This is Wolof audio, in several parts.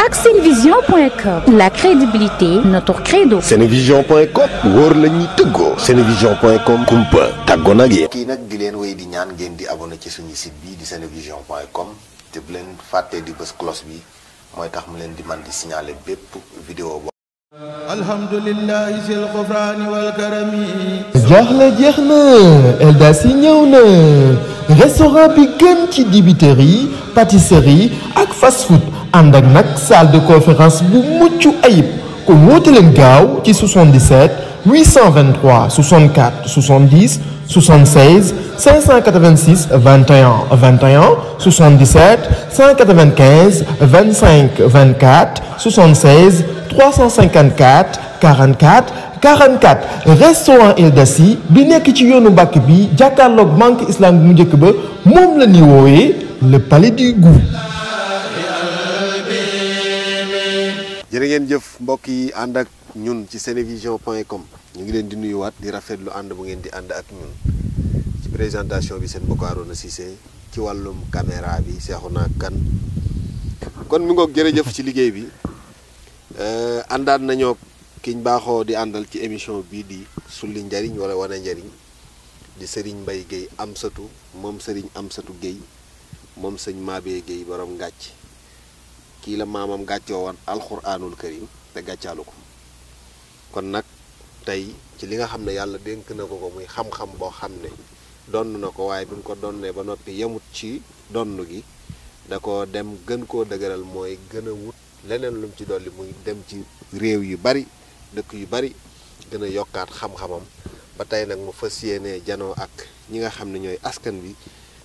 ak senevision.com, la crédibilité notre credo. senevision.com wóor la ñuy tëggoo. senevision.com kumpa tàggoo nag yéen. kii nag di leen wéy di ñaan ngeen di abonné ci suñu site bi di senevision.com te bu leen fàttee di bës cloche bi mooy tax mu leen di man di signaler bépp vidéo bo alhamdulillahi sil xufraani wal karami. jaaxle jeex na Eldassi ñëw na restaurant bi gën ci dibiterie pâtisserie ak fast food ànd ak nag salle de conférence bu mucc ayib kon woote leen gaaw ci 77 823 64 70 76 586 21 21 77 195 25 24 76 354 44 44 restaurant Eldassi bi nekk ci yoonu Mbàkke bi jàkkaarloog banque islamique mu njëkk ba moom la ñuy woowee le palais du goût. jërë ngeen jëf mbokk yi ànd ak ñun ci senevision.com ñu ngi leen di nuyuwaat di rafetlu ànd bu ngeen di ànd ak ñun ci présentation bi seen mbokk Arona Cissé ci wàllum caméra bi Cheikhouna Kane kon mi ngoog jërëjëf ci liggéey bi àndaat nañoo kiñ baaxoo di àndal ci émission bii di sulli njariñ wala wane njariñ di Serigne Mbaye Guèye Amsatou moom Serigne Amsatou Guèye moom sëñ Mabé Guèye borom ngàcc kii la maamam gàccoo woon alxuraanul karim te gàccaalu ko kon nag tey ci li nga xam ne yàlla dénk na ko muy xam-xam boo xam ne donn na ko waaye bi mu ko donnee ba noppi yemut ci donn gi da ko dem gën koo dëgëral mooy gën a wut leneen lu mu ci dolli muy dem ci réew yu bari dëkk yu bari gën a yokkaat xam-xamam ba tey nag mu fas yéene janoo ak ñi nga xam ne ñooy askan bi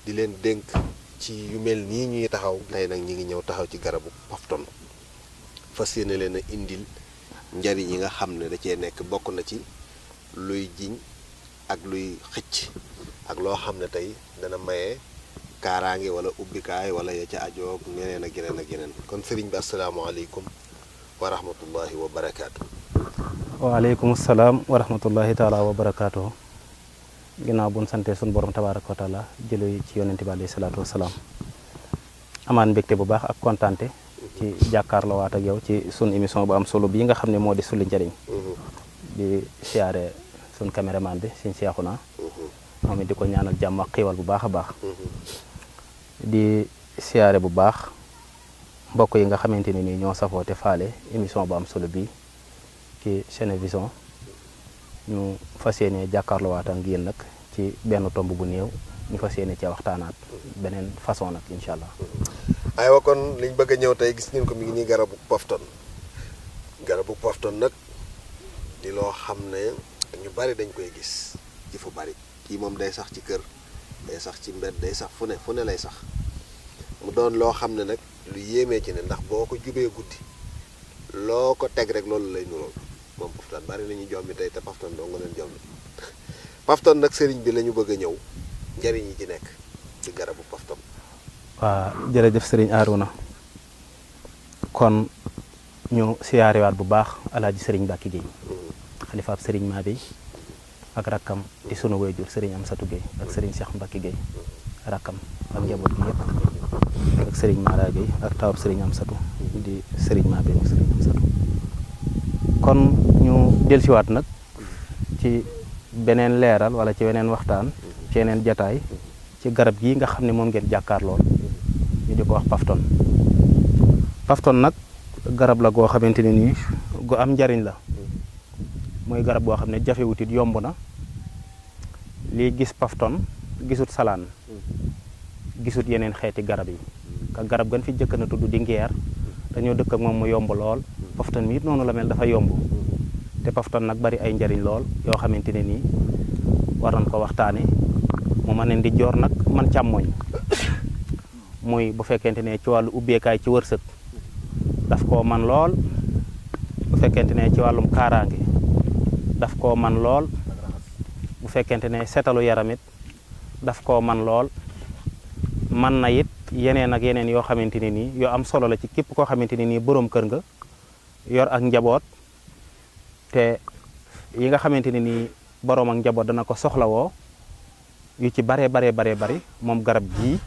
di leen dénk ci yu mel nii ñuy taxaw tey nag ñi ngi ñëw taxaw ci garabu pafton fas yéene leen a indil njariñ yi nga xam ne da cee nekk bokk na ci luy jiñ ak luy xëcc ak loo xam ne tey dana maye kaaraange wala ubbikaay wala ya ca ajoog ñeneen ak yeneen ak yeneen kon sëriñ bi asalaamaaleykum wa rahmatullahi wa barakaatu. waaleykum salaam wa rahmatullahi taala wa barakaatu. ginnaaw bu ñu santee suñu borom tabaaraka wa taala jëlee ci yonente bi alayhi salaatu wasalaam amaan mbégte bu baax ak kontaante ci jàkkaarloo waat ak yow ci sun émission bu am solo bii nga xam ne moo di sulli njariñ di siyaare sun caméraman bi sëñ Cheikhouna moom it di ko ñaanal jàmm ak xiiwal bu baax a baax di siyaare bu baax mbokk yi nga xamante ne nii ñoo safoote faale émission bu am solo bii ci Senevision ñu fas yéene jàkkaarloo waat ak yéen nag ci benn tomb bu néew ñu fas yéene ci waxtaanaat beneen façon nag incha allah. aywa kon liñ bëgg a ñëw tey gis ngeen ko mi ngi nii garabu pofton nag di loo xam ne ñu bari dañ koy gis ci fu bari kii moom day sax ci kër day sax ci mbedd day sax fu ne lay sax mu doon loo xam ne nag lu yéemee ci ne ndax boo ko jubee guddi loo ko teg rek loolu lay nurool moom pofton bari nañu jombi tey te pofton doo nga leen jombi pofton nag sëriñ bi la ñu bëgg a ñëw njariñ yi ci nekk ci garabu pofton. waaw jërëjëf sëriñ Arona kon ñu siyaariwaat bu baax alaaji sëriñ Mbacke Guèye xalifaab sëriñ Mabé ak rakkam di sunu waajur sëriñ Amsatou Guèye ak sëriñ Cheikh Mbacke Guèye rakkam ak njaboot gi yëpp ak sëriñ Mara Guèye ak tawab sëriñ Amsatou di sëriñ Mabé ak sëriñ Amsatou kon ñu dellusiwaat nag ci beneen leeral wala ci weneen waxtaan ci yeneen jataay ci garab gii nga xam ne moom ngeen jàkkaar lool ñu di ko wax pafton nag garab la goo xamante ne nii gu am njariñ la mooy garab goo xam ne jafewutit yomb na lii gis pafton gisut salaan gisut yeneen xeeti garab yi ka garab gan fi jëkk na tudd di ngeer dañoo dëkk ak moom mu yomb lool pafton mi it noonu la mel dafa yomb te pafton nag bari ay njariñ lool yoo xamante ne nii war nañ ko waxtaane mu mën leen di joor nag man càmmoñ muy bu fekkente ne ci wàllu ubbeekaay ci wërsëg daf koo man lool bu fekkente ne ci wàllum kaaraange daf koo man lool bu fekkente ne setalu yaramit daf koo man lool man na it yeneen ak yeneen yoo xamante ne nii yoo am solo la ci képp koo xamante ne nii boroom kër nga yor ak njaboot te yi nga xamante ne nii boroom ak njaboot dana ko soxlawoo yu ci bari moom garab gii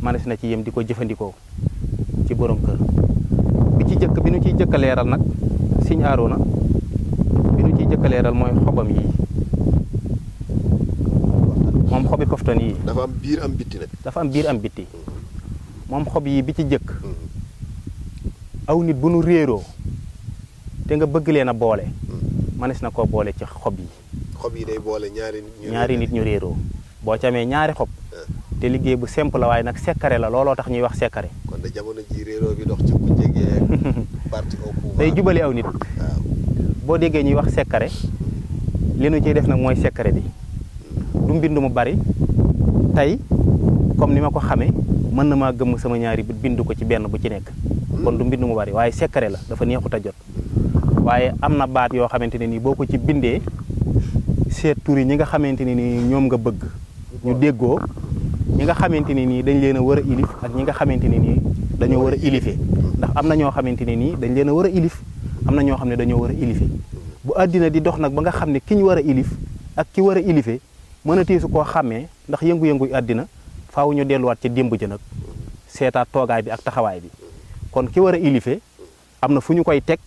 manes na ci yem di ko jëfandikoo ci borom kër bi ci jëkk ñu ciy jëkk a leeral nag Sëñ Arouna bi ñu ciy jëkk a leeral mooy xobam yii moom xobi poftan yii dafa am biir am bitti nag. dafa am biir am bitti moom xob yii bi ci jëkk aw nit bu nu réeroo te nga bëgg leen a boole mënees na koo boole ci xob yi. xob yi day boole ñaari nit ñu réeroo boo ci amee ñaari xob te liggéey bu simple la waaye nag sekkare la looloo tax ñuy wax sekkare. kon de jamono ji réeroo bi dox ci ku jege parti au pouvoir day jubali aw nit. waaw boo déggee ñuy wax sekkare li nu ciy def nag mooy sekkare bi du mbind mu bari tey comme ni ma ko xamee mën na maa gëmm sama ñaari bit bind ko ci benn bu ci nekk kon du mbind mu bari waaye sekkare la dafa neexut a jot waaye am na baat yoo xamante ne nii boo ko ci bindee seet tur yi ñi nga xamante ne nii ñoom nga bëgg ñu déggoo ñi nga xamante ne nii dañ leen a war a ilif ak ñi nga xamante ne nii dañoo war a ilife ndax am na ñoo xamante ne nii dañ leen a war a ilif am na ñoo xam ne dañoo war a ilife bu àddina di dox nag ba nga xam ne ki ñu war a ilif ak ki war a ilife mën a tiisu koo xàmmee ndax yëngu-yëngu àddina faaw ñu delluwaat ca démb ja nag seetaat toogaay bi ak taxawaay bi kon ki war a ilife am na fu ñu koy teg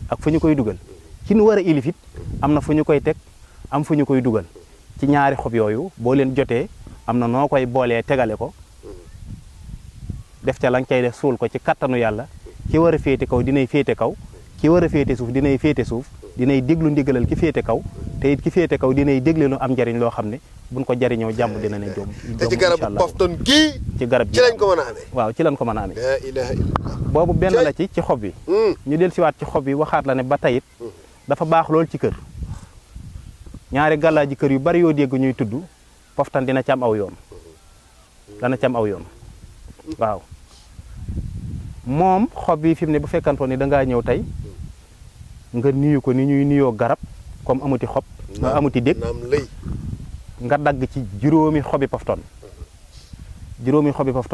ak fu ñu koy dugal ki ñu war a ilif it am na fu ñu koy teg am fu ñu koy dugal ci ñaari xob yooyu boo leen jotee am na noo koy boolee tegale ko def ca la nga cay def suul ko ci kattanu yàlla ki war a féete kaw dinay féete kaw ki war a féete suuf dinay féete suuf dinay déglu ndigalal ki féete kaw te it ki féete kaw dinay dégle lu am njariñ loo xam ne buñ ko jariñoo jàmm dina ne jom te ci garabu pofton gii ci garab gi ci lañ ko mën a amee. waaw ci lañ ko mën a amee la ilaha illallah. boobu benn la ci xob bi ñu del siwaat ci xob bi waxaat la ne ba tayit dafa baax lool ci kër ñaari gàllaaji kër yu bari yoo dégg ñuy tudd poftan dina ci am aw yoon dana ci am aw yoon waaw moom xob bi fi mu ne bu fekkantoon ni dangaa ñëw tey nga nuyu ko ni ñuy nuyoo garab comme amuti xob amuti dég nga dagg ci juróomi xobi pofton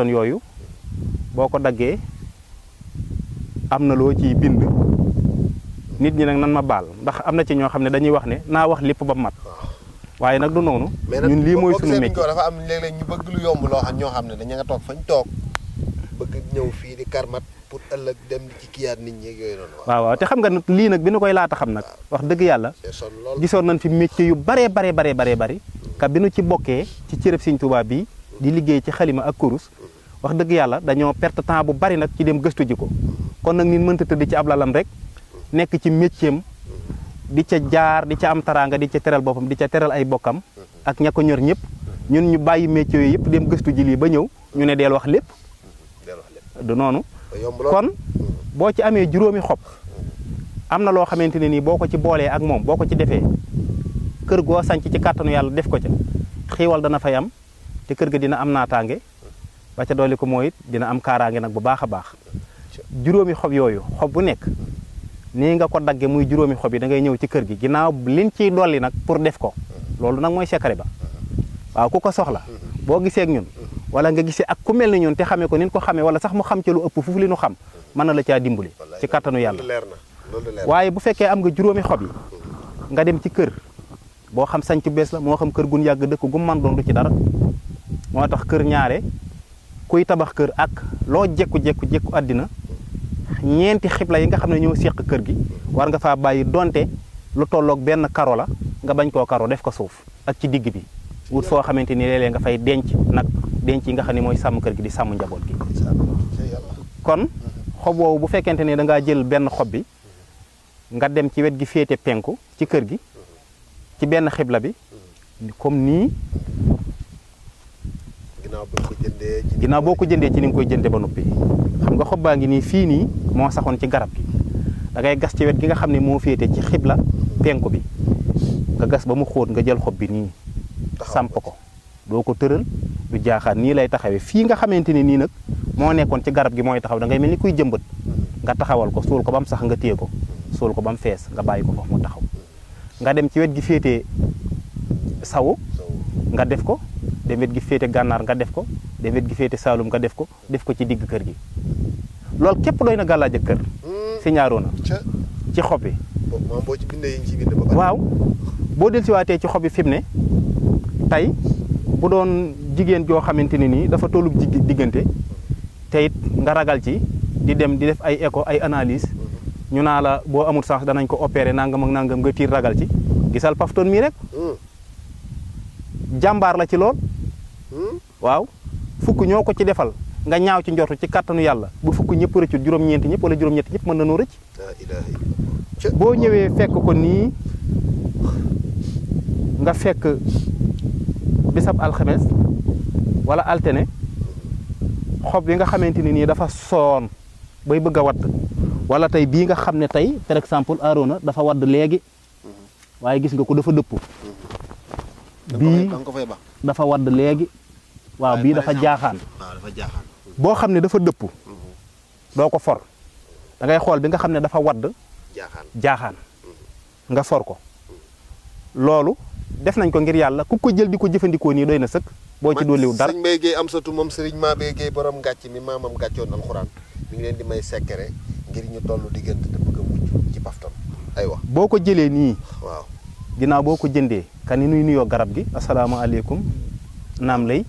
yooyu boo ko daggee am na loo ciy bind nit ñi nag nan ma baal ndax am na ci ñoo xam ne dañuy wax ne naa wax lépp ba mat waaye nag du noonu ñun lii mooy suñu métier dafa am léeg-léeg ñu bëgg lu yomb loo xam ñoo xam ne dañu nga toog fañ toog bëgg ñëw fii di karmat pour ëllëg dem ci kiyaat nit ñi yooyu noonu. waaw te xam nga lii nag bi nu koy laata xam nag wax dëgg yàlla gisoon nañ fi métier yu bari ka bi nu ci bokkee ci cërëb Sëñ Tuubaa bii di liggéey ci xalima ak kurus wax dëgg yàlla dañoo perte temps bu bari nag ci dem gëstu ji ko kon nag nit mënta tëdd ci ab lalam rek nekk ci métieram di ca jaar di ca am taraanga di ca teral boppam di ca teral ay bokkam ak ña ko ñor ñëpp ñun ñu bàyyi métier yooyu yëpp dem gëstu ji lii ba ñëw ñu ne deel wax lépp du noonu kon boo ci amee juróomi xob am na loo xamante ne nii boo ko ci boolee ak moom boo ko ci defee kër goo sanc ci kàttanu yàlla def ko ca xiiwal dana fay am te kër ga dina am naataange ba ca dolli ko mooy it dina am kaaraange nag bu baax a baax juróomi xob yooyu xob bu nekk nii nga ko dagge muy juróomi xob yi da ngay ñëw ci kër gi ginnaaw liñ ciy dolli nag pour def ko loolu nag mooy secret ba waaw ku ko soxla boo gisee ak ñun wala nga gisee ak ku mel ni ñun te xamee ko nin ko xamee wala sax mu xam ci lu ëpp foofu li nu xam mën na la caa dimbali ci kattanu yàlla waaye bu fekkee am nga juróomi xob yi nga dem ci kër boo xam sanc bees la moo xam kër gun yàgg dëkk gu man doon du ci dara moo tax kër ñaare kuy tabax kër ak loo jekku àddina ñeenti xibla yi nga xam ne ñoo séq kër gi war nga faa bàyyi donte lu tolloog benn karo la nga bañ koo karo def ko suuf ak ci digg bi wut foo xamante ni léeg-léeg nga fay denc nag denc yi nga xam ne mooy sàmm kër gi di sàmm njaboot gi kon xob woowu bu fekkente ne da ngaa jël benn xob bi nga dem ci wet gi féete penku ci kër gi ci benn xibla bi comme nii ginnaaw boo ko jëndee ci ni nga koy jënde ba noppi xam nga xob baa ngi nii fii nii moo saxoon ci garab gi da ngay gas ci wet gi nga xam ne moo féete ci xibla penku bi nga gas ba mu xóot nga jël xob bi nii samp ko doo ko tëral du jaaxaan nii lay taxawee fii nga xamante ne nii nag moo nekkoon ci garab gi mooy taxaw da ngay mel ni kuy jëmbat nga taxawal ko suul ko ba mu sax nga téye ko suul ko ba mu fees nga bàyyi ko fa mu taxaw nga dem ci wet gi féete sawu nga def ko dem wet gi féete gànnaar nga def ko dem wet gi féete saalum nga def ko ci digg kër gi loolu képp doy na gàllaaj ak kër Sëñ Arouna ci xob bi waaw boo dellusiwaatee ci xob bi fi mu ne tey bu doon jigéen joo xamante ne nii dafa tollu diggante te it nga ragal ci di dem di def ay écho ay analyse ñu naa la boo amul chance danañ ko opéré nangam ak nangam nga tiir ragal ci gisal pafton mii rek jàmbaar la ci lool waaw fukk ñoo ko ci defal nga ñaaw ci njortu ci kàttanu yàlla bu fukk ñëpp rëccut juróom-ñeenti ñëpp wala juróom-ñetti ñëpp mën na noo rëcc boo ñëwee fekk ko nii nga fekk bisab alxames wala altine xob bi nga xamante ni nii dafa soon bay bëgg a wadd wala tey bii nga xam ne tey par exemple Arona dafa wadd léegi waaye gis nga ko dafa dëpp bii dafa wadd léegi waaw bii dafa jaaxaan boo xam ne dafa dëpp doo ko for da ngay xool bi nga xam ne dafa wadd jaaxaan nga for ko loolu def nañ ko ngir yàlla ku ko jël di ko jëfandikoo nii doy na sëkk boo ci dolliw dara sëñ Mbaye Guèye am satu moom sëriñ Mabé Guèye borom gàcc mi maamam gàccoon alxuraan mi ngi leen di may sekkere ngir ñu toll diggante te bëgg a mucc ci pafton aywa boo ko jëlee nii waaw ginnaaw boo ko jëndee kan ni nuy nuyoo garab gi asalaamaaleykum naam lay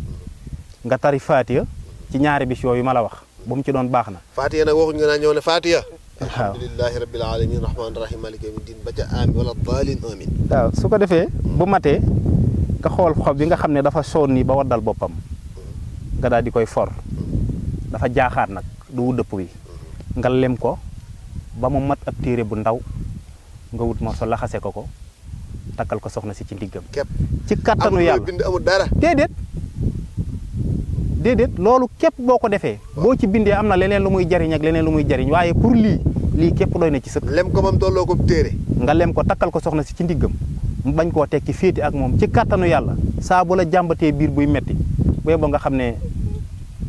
nga tari Fatiha ci ñaari bis yooyu ma la wax bu mu ci doon baax na Fatiha nag waxuñ nga naa ñëw ne Fatiha waaw alhamdulilahi rabbil alamin rahmaani rahim maliki yawmi din ba ca amin wala daalin amin waaw su ko defee bu matee nga xool xob bi nga xam ne dafa soon nii ba waddal boppam nga daal di koy for dafa jaaxaat nag du wu dëpp wi nga lem ko ba mu mat ab téere bu ndaw nga wut morso laxase ko takkal ko soxna si ci ndiggam képp ci kattanu yàlla bind amul dara déedéet loolu képp boo ko defee boo ci bindee am na leneen lu muy jariñ ak leneen lu muy jariñ waaye pour lii képp doy na ci sëkk lem ko bam tolloo ko téere nga lem ko takkal ko soxna si ci ndiggam mu bañ koo tekki féeti ak moom ci kattanu yàlla saa bu la jàmbatee biir buy metti bu yeboo nga xam ne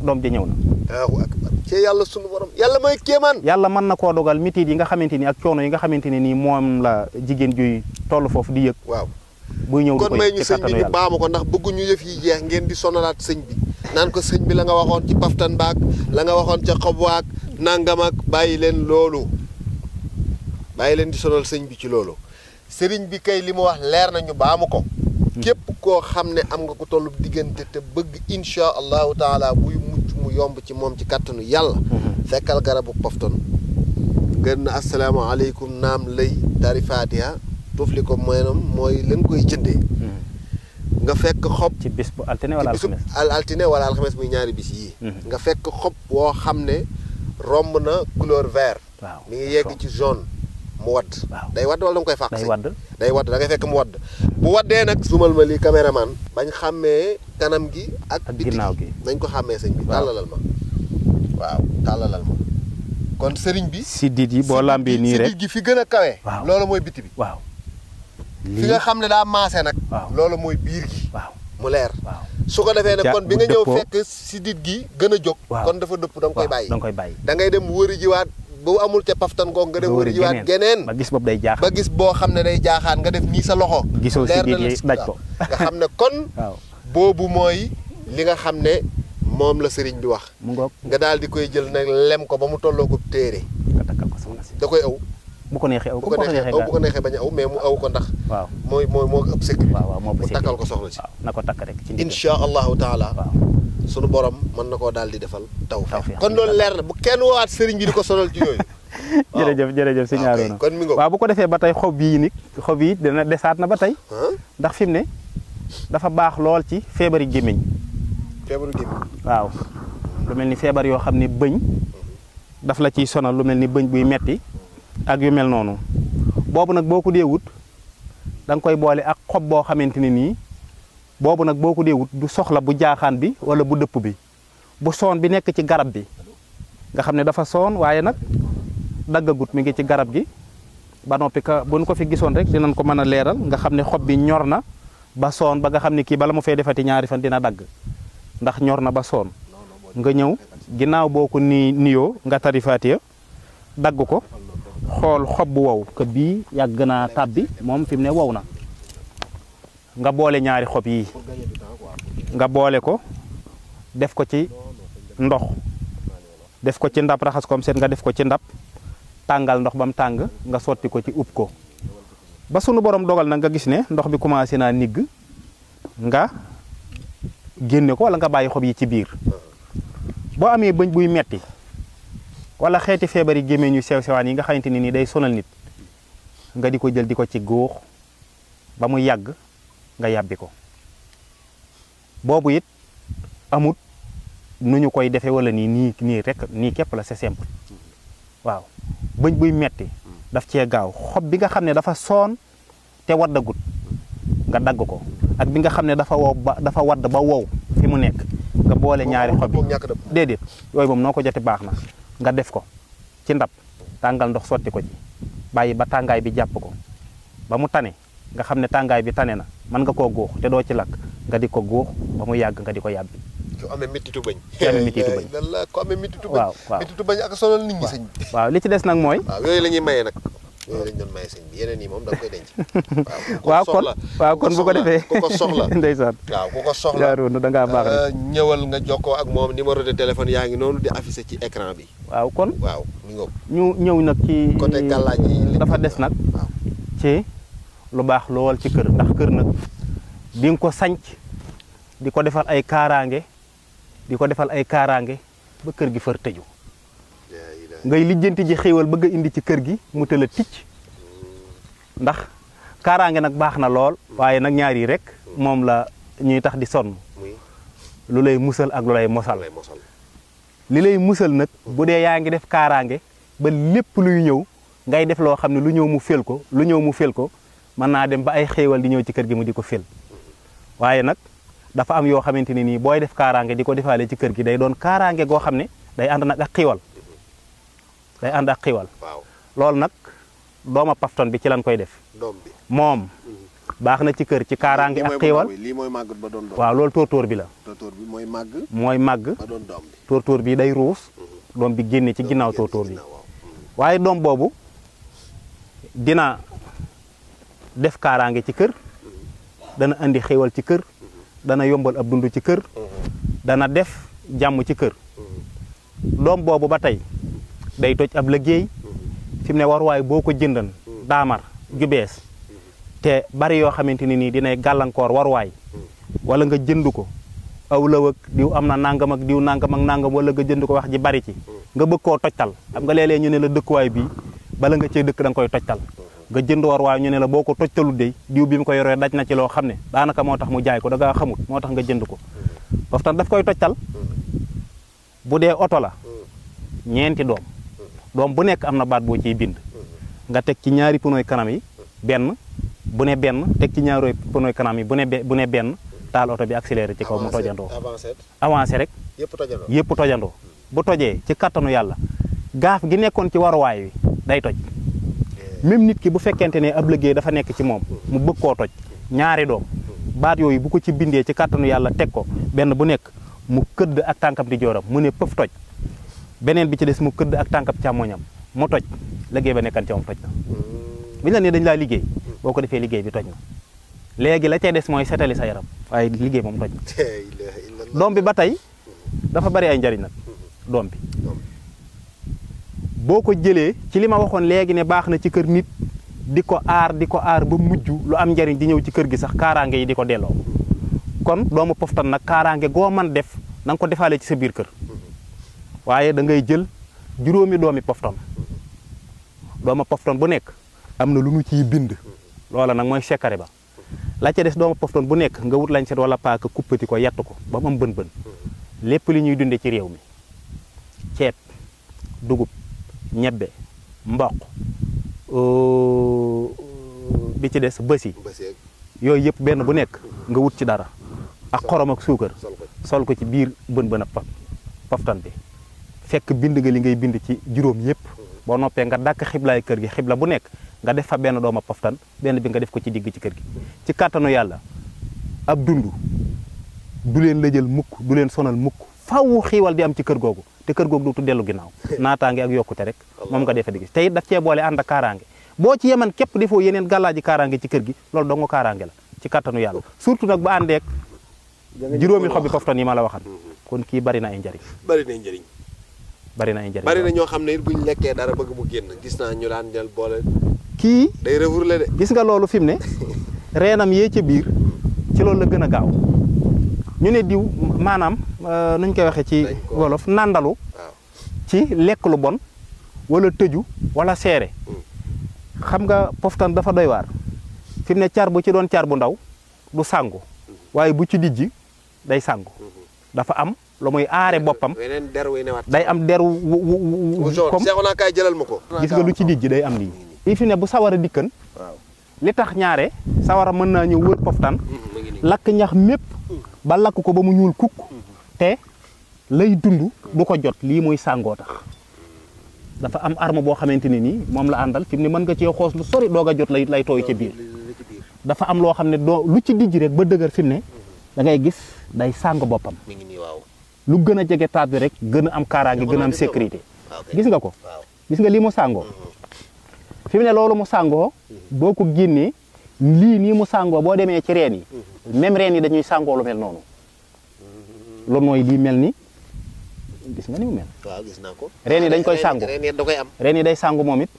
doom ji ñëw na Allahu akbar ci yàlla sunu borom yàlla mooy kéemaan yàlla mën na koo dogal mitit yi nga xamante ni ak coono yi nga xamante ne nii moom la jigéen juy toll foofu di yëg waaw buy ñëw kon may ñu sëñ bi ñu baamu ko ndax bëgguñu yëf yi jeex ngeen di sonalaat sëñ bi naan ko sëñ bi la nga waxoon ci paftan baak la nga waxoon ca xob waak nangam ak bàyyi leen loolu bàyyi leen di sonal sëñ bi ci loolu sëriñ bi kay li mu wax leer nañu baamu ko képp koo xam ne am nga ko tollu diggante te bëgg insha allahu taala buy mucc mu yomb ci moom ci kàttanu yàlla fekkal garabu pafton gën na asalaamaaleykum naam lay tari Fatiha tufli ko mooy lañ koy jëndee nga fekk xob ci bis bu altine wala alxames altine wala alxames muy ñaari bis yii nga fekk xob woo xam ne romb na couleur vert mi ngi yegg ci jaune mu wadd day wadd wala da nga koy fàq day wadd da ngay fekk mu wadd bu waddee nag sumal ma lii caméraman bañ xàmmee kanam gi ak ginnaaw gi nañ ko xàmmee sëñ bi tàllalal ma waaw tàllalal ma kon sëriñ bi siddit yi boo lambee nii rek siddit gi fi gën a kawe loolu mooy biti bi waaw fi nga xam ne daa maase nag loolu mooy biir gi waaw mu leer su ko defee nag kon bi nga ñëw fekk siddit gi gën a jóg kon dafa dëpp da nga koy bàyyi da ngay dem wëri jiwaat bu amul ca paftan goog nga dem wëri jiwaat geneen ba gis boobu day jaaxaan ba gis boo xam ne day jaaxaan nga def nii sa loxo gisoo siddit yi daj ko nga xam ne kon boobu mooy li nga xam ne moom la sëriñ bi wax mu ngoog nga daal di koy jël nag lem ko ba mu tolloo ko téere nga takkal ko soxna si da koy aw bu ko neexee aw bu ko neexee bañ a aw mais mu aw ko ndax waaw moo ëpp sécurité moo mu takkal ko soxna si na ko takk rek ci insha allahu taala sunu borom mën na koo daal di defal tawfiq kon loolu leer na bu kenn woowaat sëriñ bi di ko sonal ci yooyu jërëjëf sëñ Arona kon mi ngo waaw bu ko defee ba tey xob yi dina desaat na ba tey ndax fi mu ne dafa baax lool ci feebari gémmiñ waaw lu mel ni feebar yoo xam ne bëñ daf la ciy sonal lu mel ni bëñ buy metti ak yu mel noonu boobu nag boo ko dee wut da nga koy boole ak xob boo xamante ne nii boobu nag boo ko dee wut du soxla bu jaaxaan bi wala bu dëpp bi bu soon bi nekk ci garab bi nga xam ne dafa soon waaye nag daggagut mi ngi ci garab gi ba noppi ka bu ñu ko fi gisoon rek dinañ ko mën a leeral nga xam ne xob bi ñor na ba soon ba nga xam ne kii bala mu fay defati ñaari fan dina dagg ndax ñor na ba soon nga ñëw ginnaaw boo ko niyoo nga tari Fatiha dagg ko xool xob bu wow que bii yàgg naa tàbbi moom fi mu ne wow na nga boole ñaari xob yi nga boole ko def ko ci ndox def ko ci ndab raxas kom seet nga def ko ci ndab tàngal ndox ba mu tàng nga sotti ko ci ub ko ba sunu borom dogal na nga gis ne ndox bi commencé naa nigg nga génne ko wala nga bàyyi xob yi ci biir boo amee bëñ buy metti wala xeeti feebar yi gémmiñ ñu sew sewaan yi nga xamante ni nii day sonal nit nga di ko jël di ko ci góox ba mu yàgg nga yàbbi ko boobu it amut nu ñu koy defee wala nii rek nii képp la c'est simple waaw bëñ buy metti daf cee gaaw xob bi nga xam ne dafa soon te waddagut nga dagg ko ak bi nga xam ne dafa wadd ba wow fi mu nekk nga boole ñaari xob yi déedéet yooyu moom noo ko joti baax na nga def ko ci ndab tàngal ndox sotti ko ci bàyyi ba tàngaay bi jàpp ko ba mu tane nga xam ne tàngaay bi tane na mën nga koo góox te doo ci lakk nga di ko góox ba mu yàgg nga di ko yàbbi ku amee mettitu bañ ku amee mettitu bañ mettitu bañ ak sonal nit ñi sëñ bi waaw li ci des nag mooy waaw yooyu la ñuy maye nag yooyu lañ doon maye sëñ bi yeneen yi moom da nga koy denc waaw kon bu ko defee ku ko soxla ndeysaan waaw ku ko soxla Arouna da ngaa baax ñëwal nga jokkoo ak moom numéro de téléphone yaa ngi noonu di affiché ci écran bi waaw kon waaw mi ngoog ñu ñëw nag ci côté gàllaaj yi dafa des nag ci lu baax lool ci kër ndax kër nag di nga ko sanc di ko defal ay kaaraange ba kër gi far tëju ngay lijjanti ji xéewal bëgg a indi ci kër gi mu tëla ticc ndax kaaraange nag baax na lool waaye nag ñaar yi rek moom la ñuy tax di sonn lu lay musal ak lu lay mosal li lay musal nag bu dee yaa ngi def kaaraange ba lépp luy ñëw ngay def loo xam ne lu ñëw mu fel ko mën naa dem ba ay xéewal di ñëw ci kër gi mu di ko fel waaye nag dafa am yoo xamante ne nii booy def kaaraange di ko defaale ci kër gi day doon kaaraange goo xam ne day ànd nag ak xiiwal loolu nag dooma pafton bi ci lañ koy def moom baax na ci kër ci kaaraange ak xiiwal waaw loolu tóortóor bi la mooy màgg tóortóor bi day ruus doom bi génne ci ginnaaw tóortóor bi waaye doom boobu dina def kaaraange ci kër dana indi xéewal ci kër dana yombal ab dund ci kër dana def jàmm ci kër doom boobu ba tey day toj ab liggéey fi mu ne waruwaay boo ko jëndan daamar ju bees te bari yoo xamante ni nii dinay gàllankoor waruwaay wala nga jënd ko aw law ak diw am na nangam ak diw nangam ak nangam wala nga jënd ko wax ji bari ci nga bëgg koo tojtal xam nga léeg-léeg ñu ne la dëkkuwaay bii bala nga cee dëkk da nga koy tojtal nga jënd waruwaay ñu ne la boo ko tojtalu dey diw bi mu ko yoree daj na ci loo xam ne daanaka moo tax mu jaay ko da ngaa xamut moo tax nga jënd ko poftan daf koy tojtal bu dee oto la ñeenti doom bu nekk am na baat boo ciy bind nga teg ci ñaari pneu kanam yi benn bu ne benn teg ci ñaari pneu kanam yi bu ne benn taal oto bi accéléré ci kaw mu tojandoo avancé rek yëpp tojandoo bu tojee ci kattanu yàlla gaaf gi nekkoon ci waruwaay wi day toj même nit ki bu fekkente ne ab liggéey dafa nekk ci moom mu bëgg koo toj ñaari doom baat yooyu bu ko ci bindee ci kattanu yàlla teg ko benn bu nekk mu këdd ak tànkam di jooram mu ne pëf toj beneen bi ci des mu këdd ak tànkam càmmoñam mu toj liggéey ba nekkan ci moom toj na bi la ne dañ laa liggéey boo ko defee liggéey bi toj na léegi la cay des mooy setali sa yaram waaye liggéey moom toj na doom bi ba tey dafa bari ay njariñ nag doom bi boo ko jëlee ci li ma waxoon léegi ne baax na ci kër nit di ko aar ba mujj lu am njariñ di ñëw ci kër gi sax kaaraange yi di ko delloo kon doomu poftan nag kaaraange goo man def na nga ko defaale ci sa biir kër waaye da ngay jël juróomi doomi poftan dooma poftan bu nekk am na lu mu ciy bind loola nag mooy secret ba la ca des dooma poftan bu nekk nga wut lañ set wala paaka kuppati ko yett ko ba mu am bën-bën lépp li ñuy dunde ci réew mi ceeb dugub ñebbe mboq bi ci des bësi yooyu yëpp benn bu nekk nga wut ci dara ak xorom ak suukar sol ko ci biir bën ab poftan bi fekk bind nga li ngay bind ci juróom yëpp boo noppee nga dàkk xiblaay kër gi xibla bu nekk nga def fa benn dooma poftan benn bi nga def ko ci digg ci kër gi ci kàttanu yàlla ab dund du leen lëjal mukk du leen sonal mukk faaw xiiwal di am ci kër googu te kër googu dootu dellu ginnaaw naataange ak yokkute rek moom nga defe di gis te it daf cee boole ànd ak kaaraange boo ci yeman képp defoo yeneen gàllaaji kaaraange ci kër gi loolu dongo kaaraange la ci kàttanu yàlla surtout nag ba àndeek juróomi xobi poftan yi ma la waxan kon kii bari na ay njariñ bari na ñoo xam ne it buñ lekkee dara bëgg mu génn gis naa ñu daan jël boole kii day refourlé de gis nga loolu fi mu ne reenam yee ca biir ci loolu la gën a gaaw ñu ne diw maanaam nuñ koy waxee ci wolof nàndalu ci lekk lu bon wala tëju wala seere xam nga poftan dafa doy waar fi mu ne car bu ci doon car bu ndaw du sangu waaye bu ci dijji day sangu dafa am lu muy aare boppam day am der comme kay jëlal ma ko gis nga lu ci dijji day am lii lii fi ne bu sawara dikkan li tax ñaare sawara mën naa ñëw wër poftan lakk ñax mépp ba lakk ko ba mu ñuul kukk te lay dund du ko jot lii muy sàngoo tax dafa am arme boo xamante ne nii moom la àndal fi mu ne mën nga cee xoos lu sori doog a jot lay tooy ca biir dafa am loo xam ne doo lu ci dijj rek ba dëgër fi mu ne da ngay gis day sàng boppam lu gën a jege taat bi rek gën a am kaaraange gën a am sécurité gis nga ko gis nga lii mu sàngoo fi mu ne loolu mu sàngoo boo ko génnee lii nii mu sàngoo boo demee ci reen yi même reen yi dañuy sàngoo lu mel noonu lu nooy lii mel ni gis nga ni mu mel. waaw gis naa ko. reen yi dañ koy sàngu reen yi da koy am. reen yi day sàngu moom it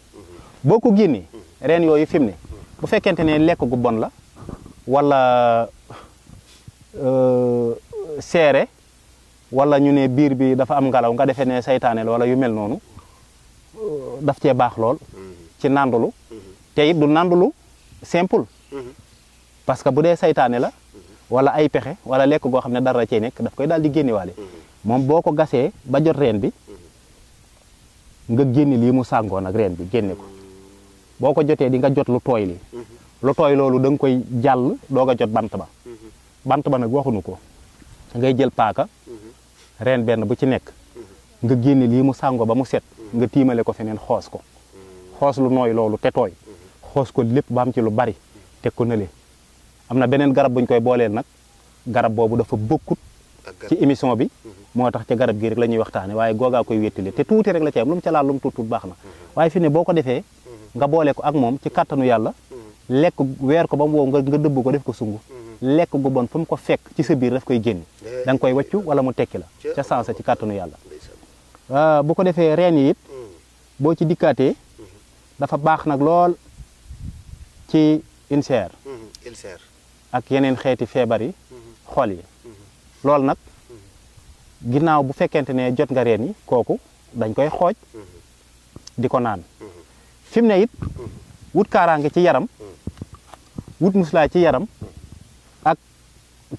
boo ko génnee reen yooyu fi mu ne bu fekkente ne lekk gu bon la wala seere wala ñu ne biir bi dafa am ngelaw nga defee ne saytaane la wala yu mel noonu daf cee baax lool ci nandulu te it du nandulu simple parce que bu dee saytaane la wala ay pexe wala lekk goo xam ne dara cee nekk daf koy daal di génnewaale moom boo ko gasee ba jot reen bi nga génne lii mu sàngoo nag reen bi génne ko boo ko jotee di nga jot lu tooy li lu tooy loolu da nga koy jàll doog a jot bant ba nag waxuñu ko ngay jël paaka reen benn bu ci nekk nga génne lii mu sàngoo ba mu set nga tiimale ko feneen xoos ko xoos lu nooy loolu te tooy xoos ko lépp ba am ci lu bari teg ko nële am na beneen garab buñ koy booleel nag garab boobu dafa bokkut ci émission bi moo tax ca garab gi rek la ñuy waxtaane waaye googaa koy wéttali te tuuti rek la ci am lu mu ca laal lu mu tuut baax na waaye fi ne boo ko defee nga boole ko ak moom ci kàttanu yàlla lekk weer ko ba mu wow nga dëbb ko def ko sungu lekk gu bon fu mu ko fekk ci sa biir daf koy génn da nga koy waccu wala mu tekki la ca sansa ci kàttanu yàlla bu ko defee reen yi it boo ci dikkaatee dafa baax nag lool ci ulcère ak yeneen xeeti feebar yi xol yi loolu nag ginnaaw bu fekkente ne jot nga reen yi kooku dañ koy xooj di ko naan fi mu ne it wut kaaraange ci yaram wut muslaay ci yaram ak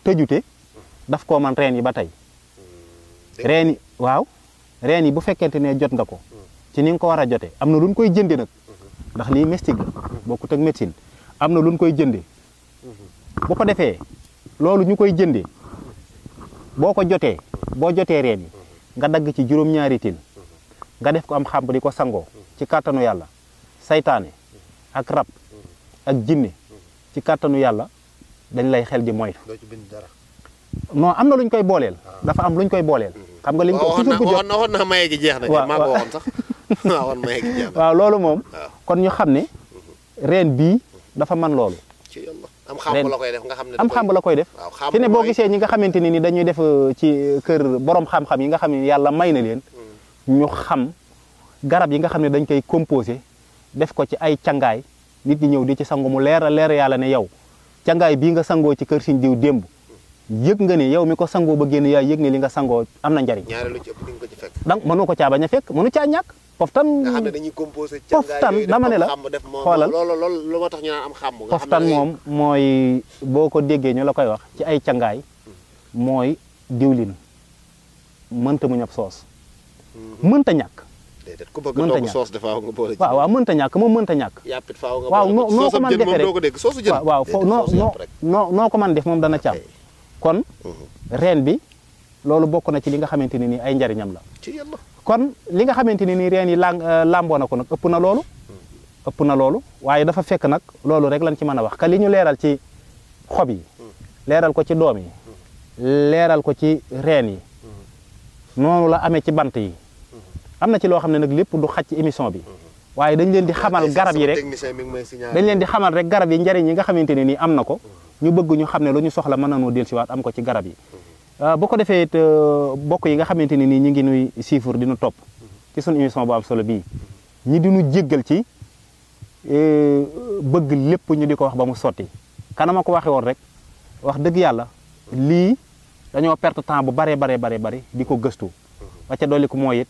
tëjute daf koo man reen yi ba tey reen yi waaw reen yi bu fekkente ne jot nga ko ci ni nga ko war a jotee am na lu ñu koy jënde nag ndax lii mystique la bokkut ak médecine am na lu ñu koy jënde bu ko defee loolu ñu koy jëndee boo ko jotee boo jotee reen yi nga dagg ci juróom-ñaari til nga def ko am xàmb di ko sangoo ci kàttanu yàlla saytaane ak rab ak jinne ci kàttanu yàlla dañ lay xel di moytu non am na luñ koy booleel dafa am luñ koy booleel xam nga liñ ko toujours ku jot waxoon na maye gi jeex na maa ko waxoon sax waxoon maye gi jeex na waaw loolu moom kon ñu xam ne reen bii dafa man loolu am xamb la koy def nga xam ne am xamb la koy def fi ne boo gisee ñi nga xamante ne ni dañuy def ci kër borom xam-xam yi nga xam ne yàlla may na leen ñu xam garab yi nga xam ne dañ koy composé def ko ci ay cangaay nit ñi ñëw di ci sangu mu leer a leer yàlla ne yow cangaay bii nga sangoo ci kër Sëñ diw démb yëg nga ne yow mi ko sangoo ba génn yaa yëg ne li nga sangoo am na njariñ ñaare lu ci ëpp di nga ko ci fekk donc mënu ko caa bañ a fekk mënu caa ñàkk poftan nga xam ne dañuy composé poftan dama ne la xoolal loolu lu ma tax ñu naan am xàmb poftan moom mooy boo ko déggee ñu la koy wax ci ay cangaay mooy diwlin mënta mu ñab soos mënta ñàkk ku bëgg togg soos dafa nga boole waaw waaw mënta ñàkk moom mënta ñàkk yàppit faaw nga waaw noo ko mën defee doo ko dégg soosu jën waaw noo ko mën def moom dana càmm kon reen bi loolu bokk na ci li nga xamante ne nii ay njariñam la ci yàlla kon li nga xamante ne nii reen yi làmboo na ko nag ëpp na loolu waaye dafa fekk nag loolu rek lañ ci mën a wax ka li ñu leeral ci xob yi leeral ko ci doom yi leeral ko ci reen yi noonu la amee ci bant yi am na ci loo xam ne nag lépp du xaj ci émission bi waaye dañ leen di xamal garab yi rek dañ leen di xamal rek garab yi njariñ yi nga xamante ne nii am na ko ñu bëgg ñu xam ne lu ñu soxla mën nañoo dellusiwaat am ko ci garab yi bu ko defee it bokk yi nga xamante ne nii ñu ngi nuy siifur di nu topp ci suñu émission bu am solo bii ñi di nu jéggal ci bëgg lépp ñu di ko wax ba mu sotti kanama ko waxe woon rek wax dëgg yàlla lii dañoo perte temps bu bare di ko gëstu ba ca dolli ko mooy it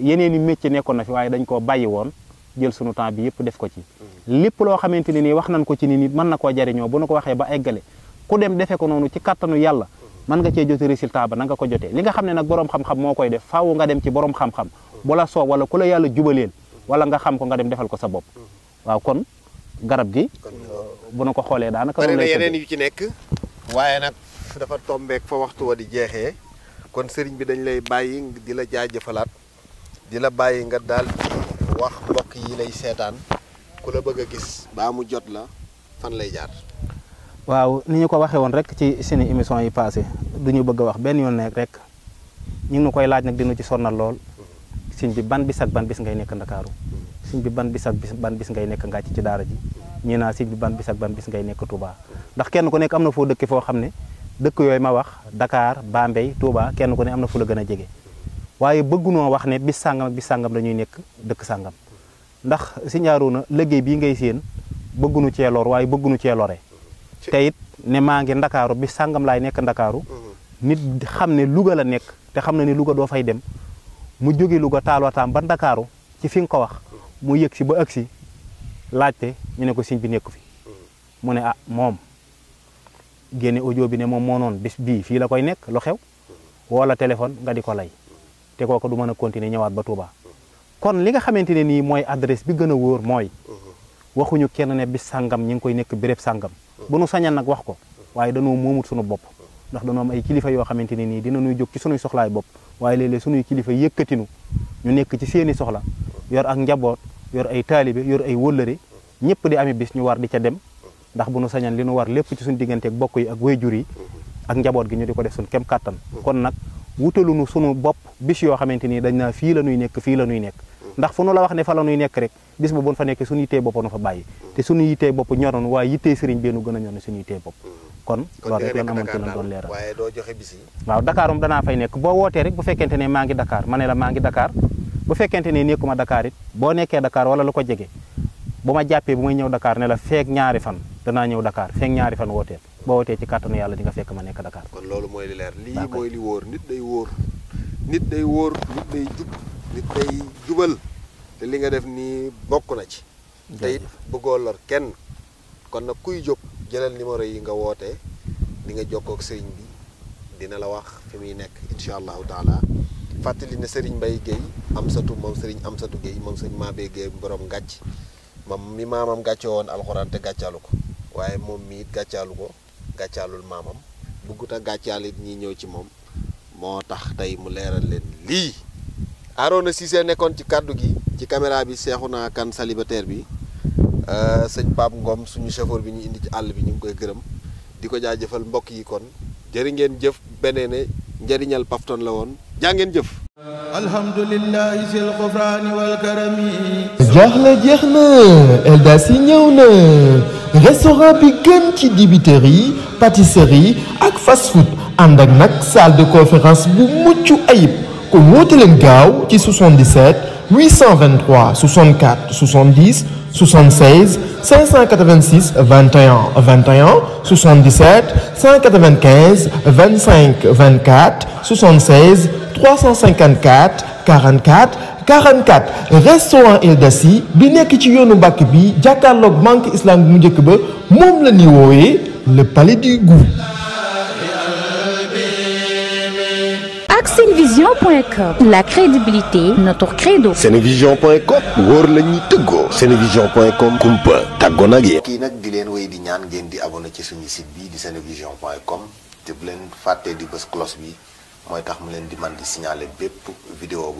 yeneen i métier nekkoon na fi waaye dañ koo bàyyi woon jël sunu temps bi yëpp def ko ci lépp loo xamante ne nii wax nañ ko ci ni nit mën na koo jariñoo bu nu ko waxee ba eggale ku dem defe ko noonu ci kattanu yàlla mën nga cee jote résultat ba na nga ko jotee li nga xam ne nag borom xam-xam moo koy def faaw nga dem ci borom xam-xam bu la soob wala ku la yàlla jubaleel wala nga xam ko nga dem defal ko sa bopp waaw kon garab gi bu na ko xoolee daanaka bari na yeneen yu ci nekk waaye nag dafa tombeek fa waxtu wa di jeexee kon sëriñ bi dañ lay bàyyi di la jaajëfalaat di la bàyyi nga daal ci wax mbokk yi lay seetaan ku la bëgg a gis baa mu jot la fan lay jaar. waaw ni ñu ko waxee woon rek ci seeni émission yi passé du ñu bëgg a wax benn yoon nekk rek ñu ngi koy laaj nag dinu ci sonnal lool sëñ bi ban bis ak ban bis ngay nekk Ndakaaru sëñ bi ban bis ak ban bis ngay nekk Ngàcc ci daara ji ñii naa sëñ bi ban bis ak ban bis ngay nekk Touba ndax kenn ku nekk am na foo dëkk foo xam ne dëkk yooyu ma wax Dakar Bambey Touba kenn ku ne am na fu la gën a jege waaye bëggunoo wax ne bis sàngam ak bis sàngam dañuy nekk dëkk sàngam ndax sëñ Arouna liggéey bii ngay séen bëggunu cee lor waaye bëggunu cee lore te it ne maa ngi Ndakaaru bis sàngam laay nekk Ndakaaru nit xam ne Louga la nekk te xam na ne Louga doo fay dem mu jóge Louga taalwataam ba Ndakaaru ci fi nga ko wax mu yëg si ba ëgg si laajte ñu ne ko sëñ bi nekku fi mu ne ah moom génne audio bi ne moom moo noon bis bii fii la koy nekk lu xew wala téléphone nga di ko lay te kooku du mën a continuer ñëwaat ba Touba kon li nga xamante ne nii mooy adresse bi gën a wóor mooy waxuñu kenn ne bis sàngam ñi ngi koy nekk béréb sàngam bu nu sañan nag wax ko waaye danoo moomut suñu bopp ndax danoo am ay kilifa yoo xamante ne nii dina nuy jóg ci sunuy soxlaay bopp waaye léeg-léeg sunuy kilifa yëkkatinu ñu nekk ci seeni soxla yor ak njaboot yor ay taalibe yor ay wëllëre ñëpp di ami bis ñu war di ca dem ndax bu nu sañan li nu war lépp ci suñu diggante ak bokk yi ak wayjur yi ak njaboot gi ñu di ko def suñu kem kàttan kon nag wutalunu sunu bopp bis yoo xamante ni dañ naa fii la nuy nekk fii la nuy nekk ndax fu nu la wax ne fa la nuy nekk rek bis ba buñ fa nekkee suñu yittee bopp nu fa bàyyi te suñu yittee bopp ñoroon waaye yittee sëriñ bee nu gën a ñor ne suñu yittee bopp kon loolu rek lan amoon ci lan doon leeral waaye doo joxe bis yi waaw Dakar danaa fay nekk boo wootee rek bu fekkente ne maa ngi Dakar ma ne la maa ngi Dakar bu fekkente ne nekkuma Dakar it boo nekkee Dakar wala lu ko jege bu ma jàppee bu may ñëw Dakar ne la feek ñaari fan danaa ñëw Dakar feek ñaari fan wooteel boo wootee ci kàttanu yàlla di nga fekk ma nekk Dakar kon loolu mooy li leer lii mooy li wóor nit day wóor nit day wóor nit day jub nit day jubal te li nga def nii bokk na ci te it bëggoo lor kenn kon nag kuy jóg jëlal numéro yi nga wootee di nga jokkoo ak sëriñ bi dina la wax fi muy nekk incha allahu taala fàttali ne sëriñ Mbaye Guèye Amsatou moom sëriñ Amsatou Guèye moom sëriñ Mabé Guèye borom Ngàcc moom mi maamam gàcce woon alxuraan te gàccaalu ko waaye moom mi it gàccaalu ko gàccaalul maamam buggut a gàccaal it ñi ñëw ci moom moo tax tey mu leeral leen lii Arona Cissé nekkoon ci kàddu gi ci caméra bi Seexuna Kan célibataire bi sëñ Pape Ngom suñu chauffeur bi ñu indi ci àll bi ñu ngi koy gërëm di ko jaajëfal mbokk yi kon jërë ngeen jëf beneen njëriñal Pafton la woon jaa ngeen jëf alhamdulillahi sil xufraani wal karami jaaxle jeex na Eldas yi ñëw na restaurant bi gën ci dibiterie pâtisserie ak fast food ànd ak nag salle de conférence bu mucc ayib kon woote leen gaaw ci 77 823 64 70 76 586 21 21 77 195 25 24 76 354 44 44 restaurant Eldas yi bi nekk ci yoonu Mbàkke bi jàkkaarloog banque islamique bu njëkk ba moom la ñuy woowee le palais du goût. ak Senevision.com, la crédibilité notre credo. Senevision.com wóor la ñuy tëggoo. Senevision.com kumpa tàggoo nag yéen. kii nag di leen wéy di ñaan ngeen di abonné ci suñu site bi di Senevision.com te bu leen fàttee di bës cloche bi mooy tax mu leen di man di signaler bépp vidéo